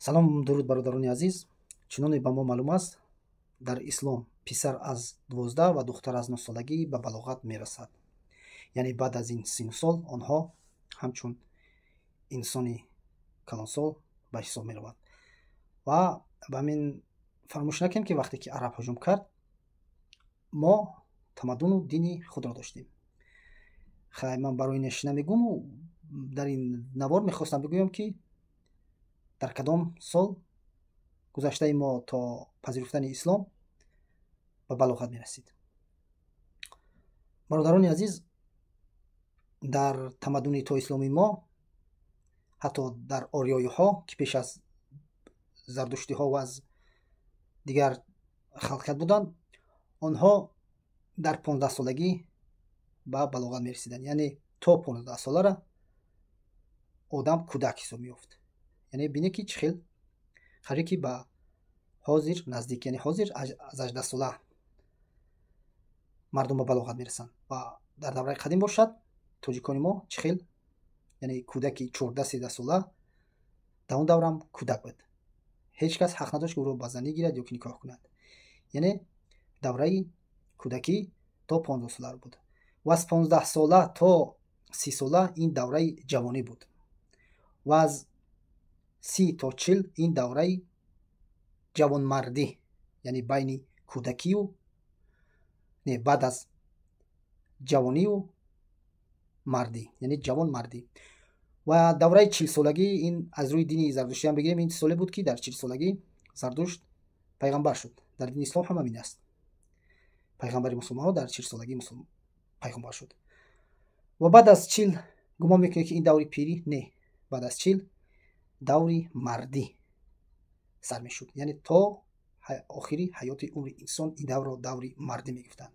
Салом, дуруд, бародарони азиз. Чуноне ба мо маълум аст, дар ислом писар аз 12 ва духтар аз 9 солагӣ ба балоғат мерасад, яъне баъд аз ин синну сол онҳо ҳамчун инсони калонсол ба ҳисоб мераванд. Ва ба ҳамин фаромӯш накунем, ки вақте ки араб ҳуҷум кард, мо тамаддуну дини худро доштем. Хай, ман барои инаш намегӯму дар ин навор мехостам бигӯям, ки дар кадом сол гузаштаи мо то пазируфтани ислом ба балоғат мерасид. Бародарони азиз, дар тамаддуни тоисломии мо, ҳатто дар ориёиҳо, ки пеш аз зардуштиҳо ва аз дигар халқият буданд, онҳо дар 15-солагӣ ба балоғат мерасиданд, яъне то 15-солара одам кӯдак ҳисоб меёфт. Яъне бинед, ки чӣ хел қариб ки ба ҳозир наздик, яъне ҳозир аз 18 сола мардум ба балоғат мерасанд ва дар давраи қадим бошад, тоҷикони мо чӣ хел, яъне кӯдаки 14-13 сола дар он даврам кӯдак буд, ҳеҷ кас ҳақ надошт, ки ӯро ба занӣ гирад ё ки никоҳ кунад. Яъне давраи кӯдакӣ то 15 сола буд ва аз 15 сола то 30 сола ин давраи ҷавонӣ буд ва аз 30 то 40 ин давраи ҷавонмардӣ, яъне байни кӯдакию, не, баъд аз ҷавонию мардӣ, яъне ҷавонмардӣ. Ва давраи 40-солагӣ, ин аз рӯи дини зардуштиам бигирем, ин соле буд, ки дар 40-солагӣ Зардушт пайғамбар шуд. Дар дини ислом ҳам ҳамин аст: пайғамбари мусулмонҳо дар 40-солагӣ пайғамбар шуд. Ва баъд аз 40 гумон мекунед, ки ин даври пирӣ? Не, баъд аз 40 даври мардӣ сар мешуд, яъне то охири ҳаёти умри инсон ин даврро даври мардӣ мегуфтанд.